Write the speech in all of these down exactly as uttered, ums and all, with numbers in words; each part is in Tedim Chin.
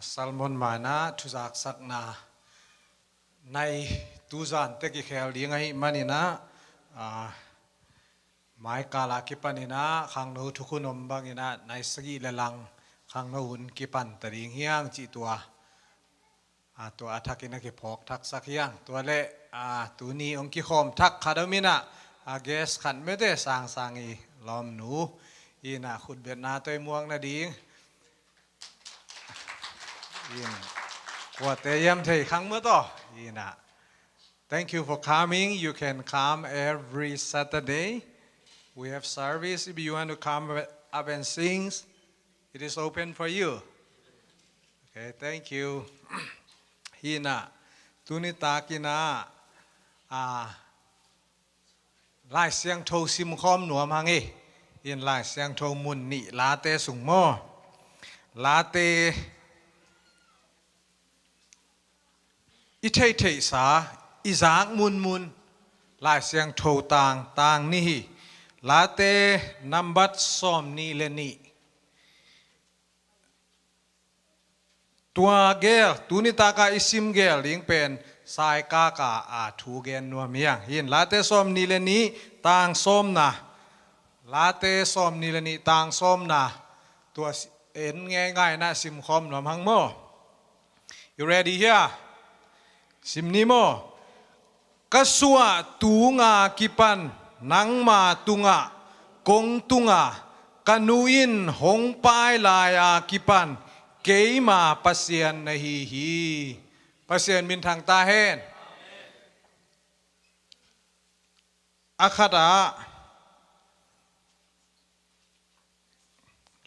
Salmon manah thuzaksakna nai tuzan tek i khel ding ahih maninah, a, maikala kipaninah khangno thukhun om banginah nai sagih le lang khangno hun kipan ta ding hiang cih tua, a, tua a thakin a kiphawk thaksak hiang. Tua le, a, tuni hong kikhawm thak khat om inah, a, guest khat mete sangsang i lawmnu inah khutbetna tawh i muang nading in kuate yam thei khang maw taw inah. Thank you for coming. You can come every Saturday. We have service. If you want to come up and sing, it is open for you. Okay, thank you. Hinah, tuni takinah, a, Lai Siangtho simkhawm nuam hang i. In Lai Siangtho mun nih Late sung maw. Late i theihtheihsa, i zak munmun Lai Siangtho tang, tang nih hi. Late nambat sawm nih le nih. Tua gel, tuni taka i sim gel ding pen Saikaka a thu gen nuam hiang. Hin Late sawm nih le nih tang sawmna. Late sawm nih le nih tang sawmna. Tua si-, en ngeingai na simkhawm nuam hang maw. You ready here? Sim ni maw. Ka suah tunga kipan nangma tungah, kong tungah, ka nu in hong pai lai-a kipan keima Pasian na hi hi. Pasian minthang ta hen. A khatah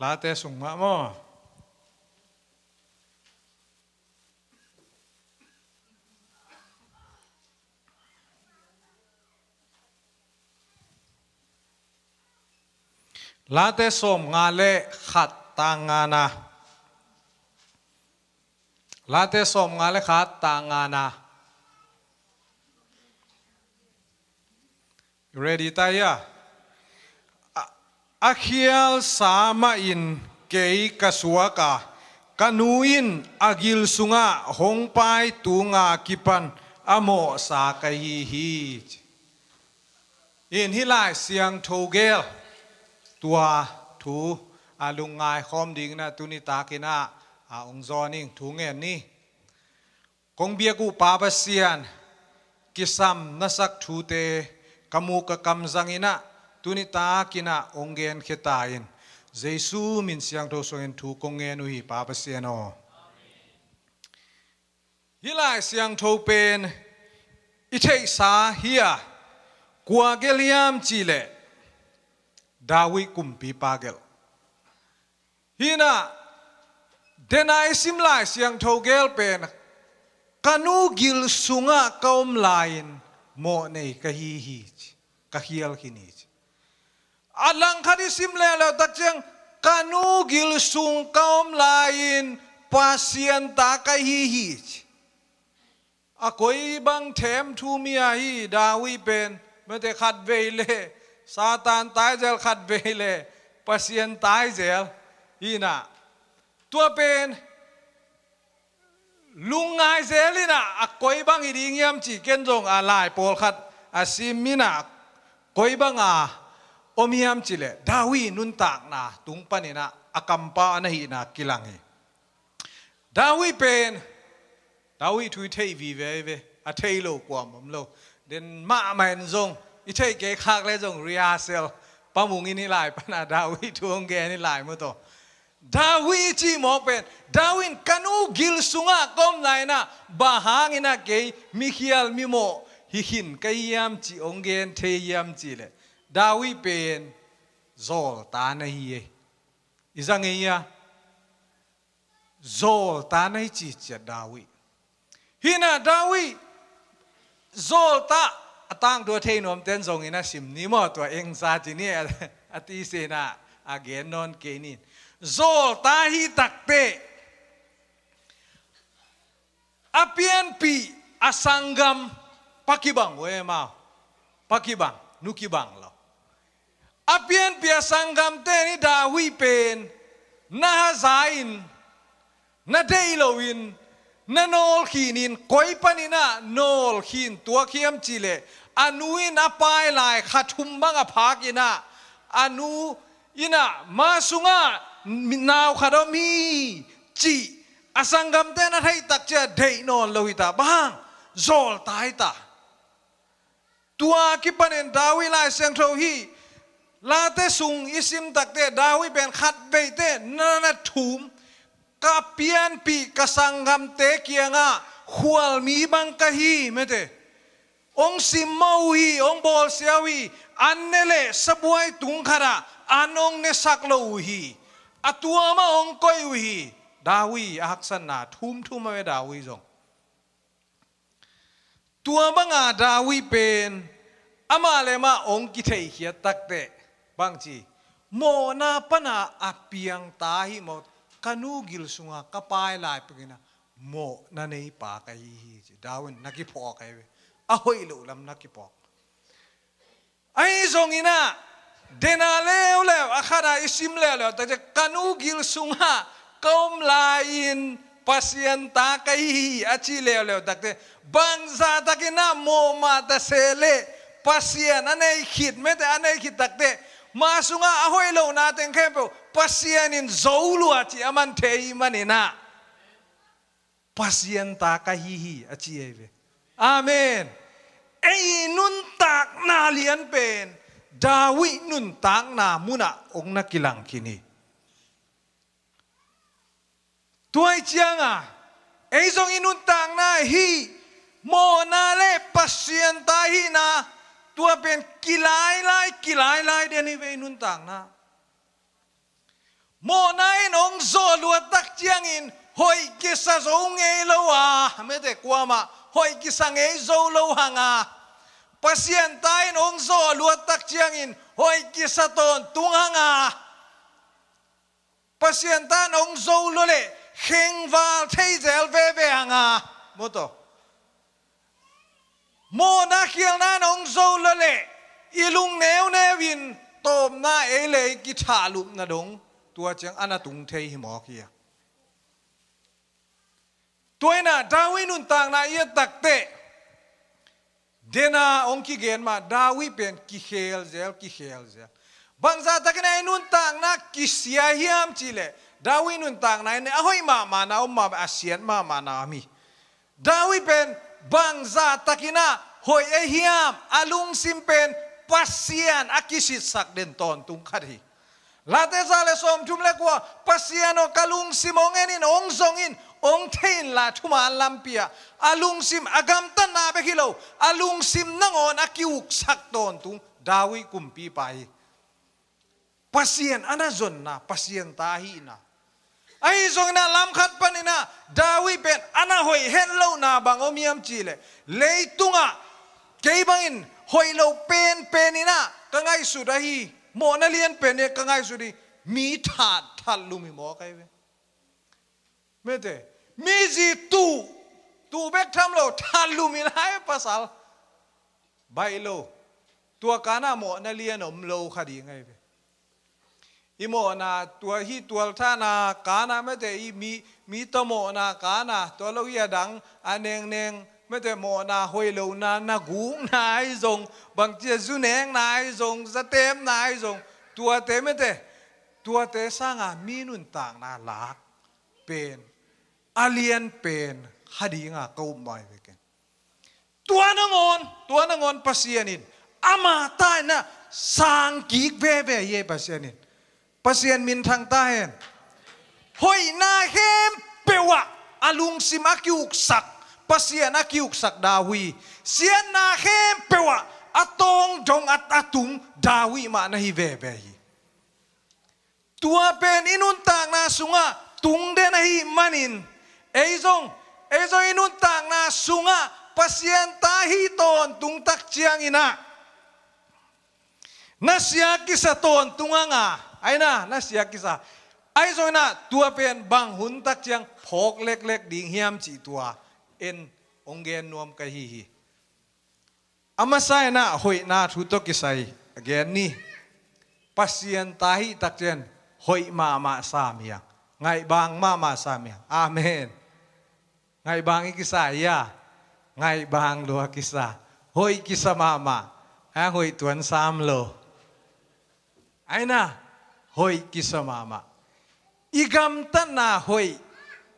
Late sung mah maw. Late sawm nga le khat tang nga na. Late sawm nga le khat tang nga na. Ready ta hia? A, a khialsa mahin kei ka suak a, ka nu in a gil sungah hong pai tunga kipan a mawhsa ka hi hi. In hih Lai Siangtho gel tua thu a lungngai khawm dingin a tuni takin a, a ong zawn ing thu ngen ni. Kong biak uh Pa Pasian, kisam na sak thute ka mu ka kam zangin a, tuni takin a ong genkhia ta in. Jesu min siangtho sungin thu kong ngen uh hi Pa Pasian aw. Hih Lai Siangtho pen i theihsa hi a, kua gelh hiam cihleh David kumpipa gelh. Hinah, dena i sim Lai Siangtho gel pen ka nu gil sungah ka om lai-in mawh nei ka hi hi ci, ka khial khin hi ci. A langkhat i sim leuleu tak ciang ka nu gil sung ka om lai-in Pasian ta ka hi hi ci. A koi bang them thu mi ahi David pen, mete khat vei le Satan taizel khat vei le Pasian taizel hinah. Tua pen lungngai zel inah a koi bang hi ding hiam ci ken zong a lai pawlkhat a sim inah koi bang a om hiam cihleh David nuntakna tung paninah a kampau a na hihna kilang hi. David pen, David thu i theih vive ve, a thei lo kuam om lo. Den mahmah in zong i theih kei khak le zong rehearsal pamungin i lai pana David thu hong gen i lai mu tawh. David i cih mawk pen, David in ka nu gil sungah ka om lai-in a, bang hangin a kei mikhial mimawh hi khin ka hiam cih hong gen thei hiam cihleh David pen zawlta na hi e. I zang ei a, zawlta na hi ci ciat David. Hinah David zawlta a tangthu a thei nuamten zongin a sim ni maw, tua engsa ci ni a, a tisen a, a gen nawn kei ni. Zawlta hi takte a pianpih a sanggam pa kibang uh e mau. Pa kibang, nu kibang lo. A pianpih a sanggamte ni David pen na haza in Na deih loin na nawlkhin in, koi panin ah nawlkhin tuak hiam cih leh, a nu in a paai lai kha thum bang a phak in ah, a nu in ah, "Ma sungah nau khat om hi," cih a sanggamte na theih tak ciang deih nawn lo hi ta. Bang hang? Zawl ta hi ta. Tua kipanin David Lai Siangtho hih Late sung i sim tak teh, David pen khat vei teh na, na thum, "Ka pianpih ka sanggamte kiangah khualmi bang ka hi," mete, "hong simmawh uh hi, hong bawlsia uh hi. An ne leh sabuai tung khatah an hong nesak lo uh hi. A tua mah hong koih uh hi." David a haksatna thum thum a ve, David zong. Tua banga David pen amah le amah hong kitheihkhiat tak teh, bangci, mawhna pana a piang ta hi maw? "Ka nu gil sunga ka paai lai pek in ah mawhna neipa ka hi hi," ci. David na kiphawk ahi ve. A hoih loh lam na kiphawk. Ahi zongin ah, dena leuleu a khat ah i sim leuleu tak teh, "Ka nu gil sungah ka om lai-in Pasian ta ka hi hi," a ci leuleu tak teh, bangzah takin ah mawh mah ta se leh Pasian a nei khit, mete, a nei khit tak teh, "Ma sungah a hoih lohna teng khempeuh Pasian in zo lua," ci a man thei ahih manin ah, "Pasian ta ka hi hi," a ci ahi ve. Amen. Ei nuntakna lian pen David nuntakna munah hong na kilang khin hi. Tua ahih ciangah ei zong i nuntakna hih mawhna le Pasian ta hihna, tua pen kilailai, kilailai den hi ve i nuntakna. Mawhna in hong zawh luat tak ciangin hoih kisa zo ngei lo a, mete, kuamah hoih kisa ngei zo lo hang a, Pasian ta in hong zawh luat tak ciangin hoih kisa tawntung hang a, Pasian ta in hong zo lua leh khengval thei zel veve hang a, maw taw. Mawhna khialna in hong zo lua leh i lung neuneu in tawpna ei le ei kithahlupna dong tua ciang a na tung thei hi mawk hi a. Tua in ah David nuntakna i et tak teh, dena hong kigen mah, David pen kikhel zel, kikhel zel. Bangzah takin ah i nuntakna kisia hiam cih leh, David nuntakna in a hoih mahmahna om mah, a siat mahmahna om hi. David pen bangzah takin ah hoih ahi hiam? A lungsim pen Pasian a kisitsak den tawntung khat hi. Late za le sawmthum le kua, "Pasian aw, ka lungsim hong en in, hong zong in, hong thei inla thuman lampi ah." A lungsim, a gamtatna bek hi lo, a lungsim nangawn a ki-uksak tawntung David kumpipa hi. Pasian a na zonna, Pasian ta hihna. Ahi zongin ah lam khat panin ah David pen a na hoih het lohna bang om hiam cih leh, leitungah kei bangin hoih lo penpen in ah ka ngaihsut ahi, mawhna lianpen in ka ngaihsut hi, mi that, that lum hi mawk ahi ve. Mete, mi zi tuh, tuh bek tham lo, that lum hi lai pasal. Baih lo. Tua kanah mawhna lian om lo kha ding ahi ve. I mawhna, tua hih tualthahna kanah, mete, i mi, mi tawh mawhna kanah, tua lo hih a dang a nengneng, mete, mawhna hoih lohna, na gukna ahi zong, bangci a zu nekna ahi zong, za tepna ahi zong, tuate, mete, tuate sanga mi nuntakna lak pen, a lianpen kha dinga ka up mai ve keng. Tua nangawn, tua nangawn Pasian in ama ta in ah sang kik veve hi ei Pasian in. Pasian minthang ta hen. Hoihna khempeuh ah a lungsim a ki-uksak, Pasian a ki-uksak David hi. Siatna khempeuh ah a tawng dong a, a tung David mah na hi veve hi. Tua pen i nuntakna sungah tung den ahih manin, ei zong, ei zong i nuntakna sungah Pasian ta hi tawntung tak ciangin ah, na sia kisa tawntung hang a, ai na, na sia kisa. Ahi zongin ah tua pen bang hun tak ciang phawk leklek ding hiam cih tua en hong gen nuam ka hi hi. A masa in ah hoihna thu tawh kisai a gen ni. Pasian ta hih tak ciang hoih mahmah sam hi hang. Ngaihbang mahmah sam ia? Amen. Ngaihbang i kisa ia? Ngaihbang lua kisa. Hoih kisa mahmah. A hoih tuan sam lo. Aina, hoih kisa mahmah. I gamtatna hoih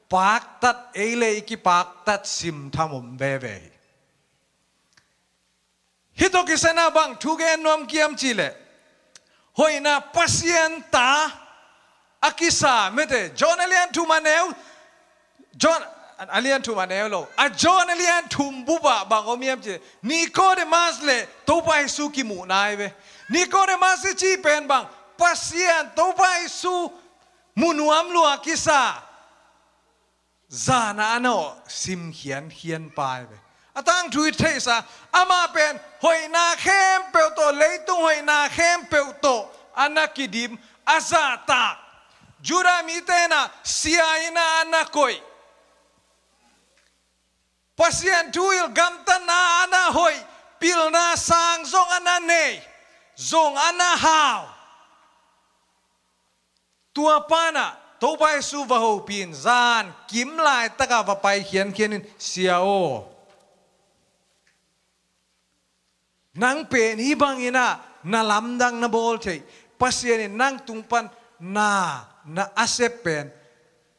paktat ei le i kipaktat simtham om veve hi. Hih tawh kisai na bang thu gen nuam kiam cih leh, hoihna Pasian ta a kisa mete, John a lian thum a neu, John a lian thum a neu lo, a John a lian thum bup ah bang om hiam cih leh, Nicodemus le Topa Jesu kimuhna hi ve. Nicodemus i cih pen bang, Pasian Topa Jesu mu nuam lua kisa. Zan a na awh sim khiankhian pa hi ve. A tangthu i theihsa, amah pen hoihna khempeuh tawh, leitung hoihna khempeuh tawh a na kidim, a zahtak. Judah mite in a sia in a na koih. Pasian thu hilh, gamtatna a na hoih, pilna sang zong a na nei, zong a na hau. Tua pa in a Topa Jesu va hopih in, zan kim laitak a va pai khiankhian in, Sia aw, nang pen hih bangin a na lamdang na bawl theih, Pasian in nang tung pan na, na a sep pen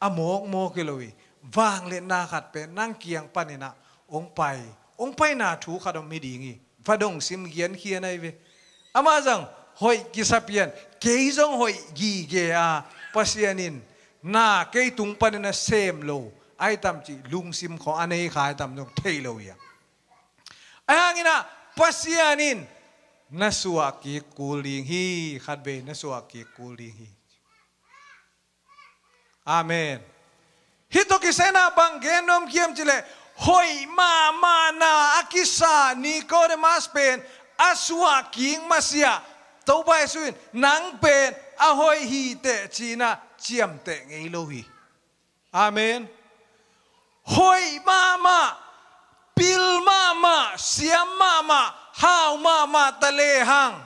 a mawkmawk hi lo hi. Vangliatna khat pen nang kiang panin a hong pai, hong paina thu khat om hi ding hi. Va dong sim khiankhian ahi ve. Amah zong hoih kisa pian, kei zong hoih gige a, Pasian in na kei tung panin a sem lo ahi tam cih lungsim khawng a nei kha ahi tam zong thei lo hi a. Ahi hangin a Pasian in na suah kik kul ding hi, khatvei na suah kik kul ding hi. Amen. Hih tawh kisai na bang gen nuam kiam cih leh, hoih mahmahna a kisa Nicodemus pen a suah kik masiah, Topa Jesu in nang pen a hoih hi teh ci-in a ciamteh ngei lo hi. Amen. Hoih mahmah, pil mahmah, siam mahmah, hau mahmah ta lehang,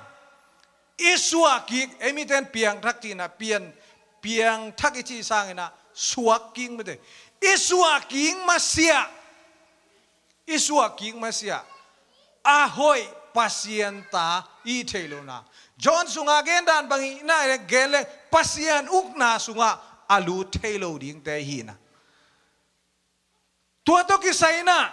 i suah kik, ei miten piangthak cihna, pian, piangthak i cih sangin a suak kik mite. I suah kik masiah, i suah kik masiah a hoih Pasian ta i theih lohna, John sungah gen dan bang i na gen leng, Pasian ukna sungah a lut thei lo dingte i hihna. Tua tawh kisai in a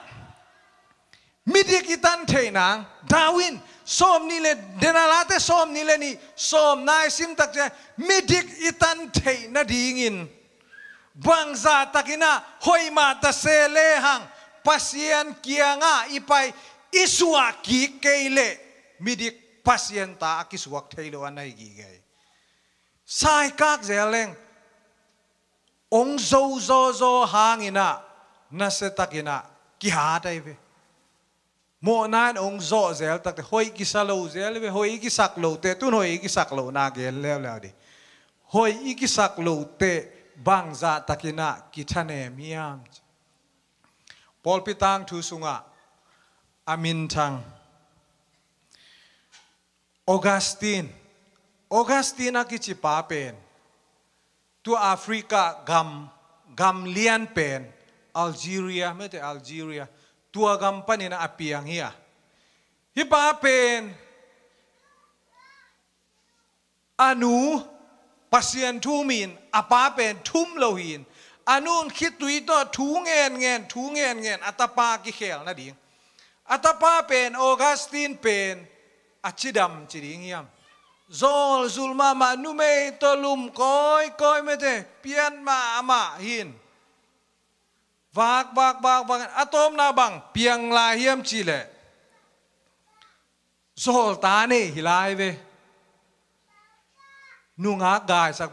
midik i tan theih nang, Darwin, sawm nih le, Dena Late sawm nih le nih, sawm nai sim tak ciang, midik i tan theih nadingin, bangzah takin a hoih mah ta se lehang, Pasian kiangah i pai, i suah kik kei leh, midik Pasian ta a kisuak thei lo a na hi gige hi. Saikak zel leng, hong zo zawzaw hangin a, nasia takin a kihat ahi ve. Mawhna in hong zawh zel takte, hoih kisa lo zel ve, hoih i kisak lote, tun hoih i kisak lohna gen leuleu dih. Hoih i kisak lote, bangzah takin a kithanem hiam? Pawlpi tangthu sungah a minthang Augustine, Augustine a kici pa pen, tua Africa gam, gam lian pen, Algeria, mete Algeria, tua gam panin a piang hi a. Hih pa pen, a nu, Pasian thu um in, a pa pen thu um lo hi in, a nu in khitui tawh thu ngenngen, thu ngenngen, a tapa kikhel nading. A tapa pen, Augustine pen, a cidam ci ding hiam? Zawlzul mahmah, numei tawh lum kawikawi mete, pian mahmah hi in. Vak, vak, vak, vak, a tawpna bang piang lai hiam cih leh, zawlta nei hi lai ve. Nungak gaisak.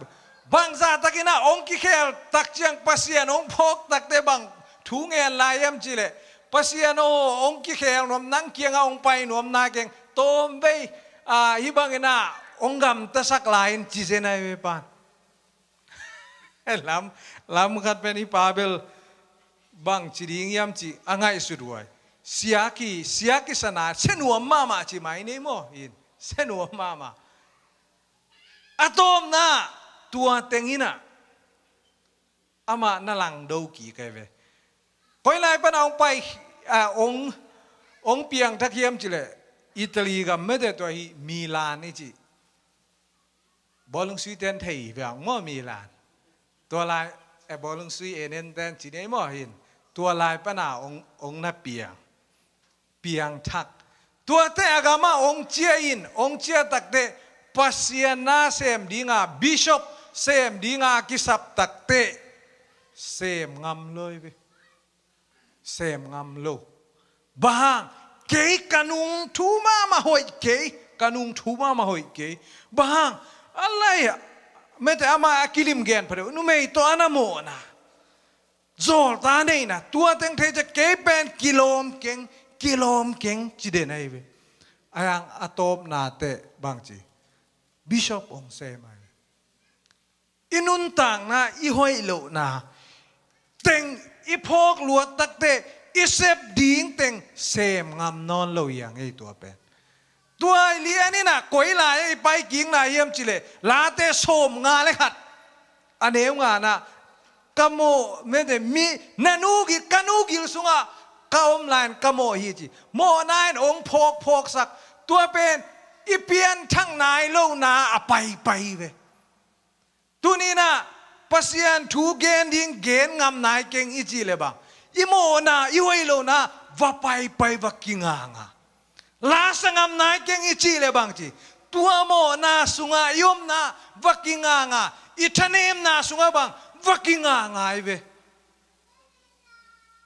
Bangzah takin a hong kikhel tak ciang Pasian hong phawk takte bang thu ngen lai hiam cih leh, Pasian aw, hong kikhel nuam, nang kiangah hong pai nuam na keng, tawmvei, a, hih bangin a hong gamtasak lai in ci zen ahi ve pan. Lam, lam khat pen hih pa bel bang ci ding hiam cih a ngaihsut huai. Sia ki, sia kisana, sia nuam mahmah ci mai ni maw, in, sia nuam mahmah. A tawpna, tua teng in a, Amah na langdo kik ai ve. Koi lai pana hong pai, a, hong, hong piangthak hiam cileh, Italy gam mete tua hi Milan i cih. Bawlung sui ten thei hi viang maw Milan. Tua lai, e, bawlung sui enen ten ci nei maw hin. Tua lai pana hong, hong na piang. Piangthak. Tuate a gamah hong cia in, hong cia takte, Pasian na sem dinga, bishop sem dinga kisap takte, sem ngam lo hi ve. Sem ngam lo. Bang hang, kei ka nung thu mahmah hoih kei, ka nung thu mahmah hoih kei. Bang hang, a lai ah, mete ama a kilim gen pha deuh, numei tawh a na mawhna. Zawlta neihna, tua teng thei ciah kei pen kilawm keng, kilawm keng ci den ahi ve. Ahi hang a tawpna teh bangci. Bishop hong sem ahi ve. I nuntakna, i hoih lohna teng, i phawk luat takte, i sep ding teng sem ngam nawn lo hi a ngei tua pen. Tua lian inah koi lai ah i pai kikna hiam cileh, Late sawm nga le khat a neu nganah, ka mawh, mete mi, na nu gil, ka nu gil sungah ka om lai-in ka mawh hi ci. Mawhna in hong phawkphawksak. Tua pen i pianthak nai lohna a paipai ve. Tuninah Pasian thu gen ding gen ngam nai keng i cih le bang, i mawhna, i hoih lohna va paipai, va kinganga. Lasa ngam nai keng i cih le bangci, tua mawhna sungah i omna va kinganga, i thanemna sungah bang va kinganga hi ve.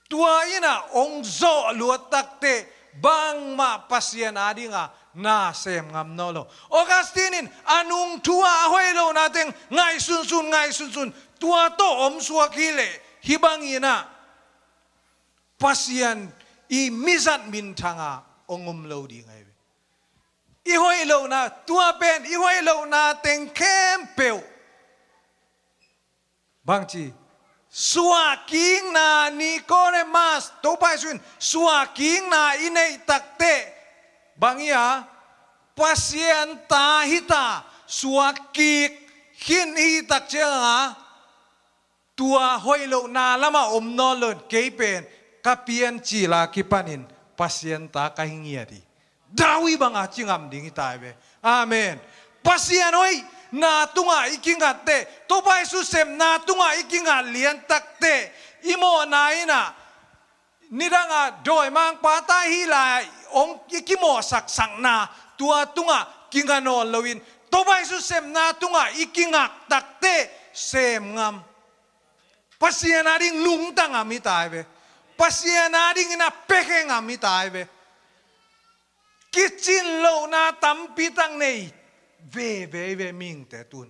Tua inah hong zawh luat takte bangmah Pasian adinga na sem ngam nawn lo. Augustine in a nung thu-ah a hoih lohna teng ngaihsunsun, ngaihsunsun, tua tawh om suak hileh, hih bang inah Pasian i mizat minthanga hong om lo ding ahi ve. I hoih lohna, tua pen i hoih lohna teng khempeuh. Bangci, suahkikna, Nicodemus, Topa Jesu in suahkikna i neih takteh, bang hi a, Pasian ta hita, suakkik khin i hih tak cianga, tua hoih lohna lamah om nawn loin kei pen ka piancil a kipanin Pasian ta ka hi ngiat hi. David banga ci ngam ding hi ta hi ve. Amen. Pasian hoihna tungah i kingatteh, Topa Jesu sepna tungah i kingat liantakteh, i mawhna inah nidanga dawimangpa ta hih lai-ah hong i kimawhsaksakna tua tungah kinga nawn loin, Topa Jesu sepna tungah i kingaktakteh sem ngam. Pasian ading nungta ngam hi ta hi ve. Pasian adingin a pekhe ngam hi ta hi ve. Kicin lohna tampi tak nei veve hi ve mihingte tun.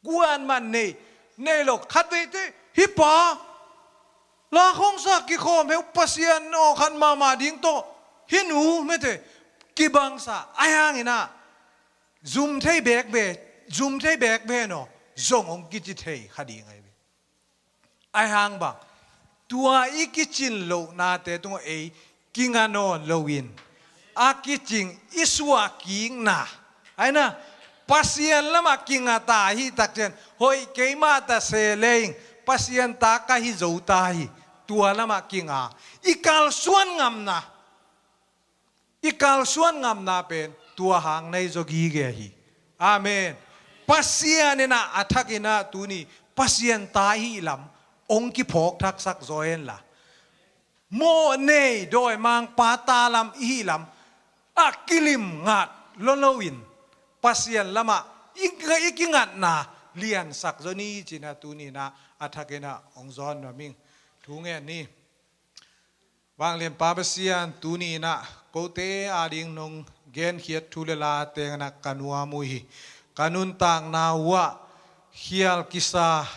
Kuaman nei, nei lo khatveite, hih pa, la khongsa kikhawm heu Pasian aw khat mahmah ding tawh, hih nu mete, kibangsa, ahi hanginah zum thei beek ve, zum thei beek ve naw, zong hong kici thei kha ding ahi ve. Ahi hang bang, tua i kicin lohnate tungah ei kinga nawn loin, a kicing i suahkikna, aina, Pasian lamah kinga ta hi takcian, hoih keimah ta se leng Pasian ta ka hi zo ta hi, tua lamah kinga, i kalsuan ngamna, i kalsuan ngamna pen tua hang nei zaw gige hi. Amen. Pasian inah a thakinah tuni Pasian ta hih lam hong kiphawk thaksak zaw henla, mawh nei dawimangpa ta lam i hih lam a kilim ngat loloin Pasian lamah i, i kingatna liansak zaw ni cinah tuninah a thakinah hong zawn nuam ing. Thu ngen ni. Vanglianpa Pasian, tuni inah kote ading nong genkhiat thu le la tengnah ka nuam uh hi. Ka nuntakna uhah khial kisa,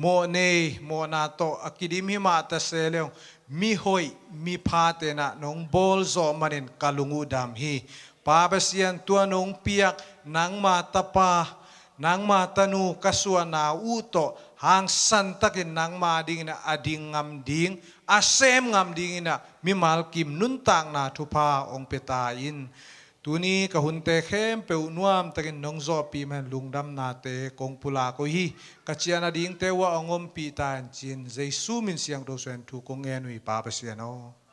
mawh nei mawhna tawh a kidim hi mah ta se leong, mi hoih mi pha tenah nong bawl zawh manin ka lung uh dam hi. Pa Pasian, tua nong piak nangma tapa, nangma tanu ka suahna uh tawh hangsantakin nangma dingin a ding ngam ding, a sem ngam dinginah mimal kim nuntakna thupha hong pia ta in. Tuni ka hunte khempeuh nuamtakin nong zawhpih man lungdamnate kong pulak uh hi. Ka ciah nadingte uh ah hong ompih ta in ci-in Jesu min siangtho suahin thu kong ngen uh hi, Pa Pasian aw.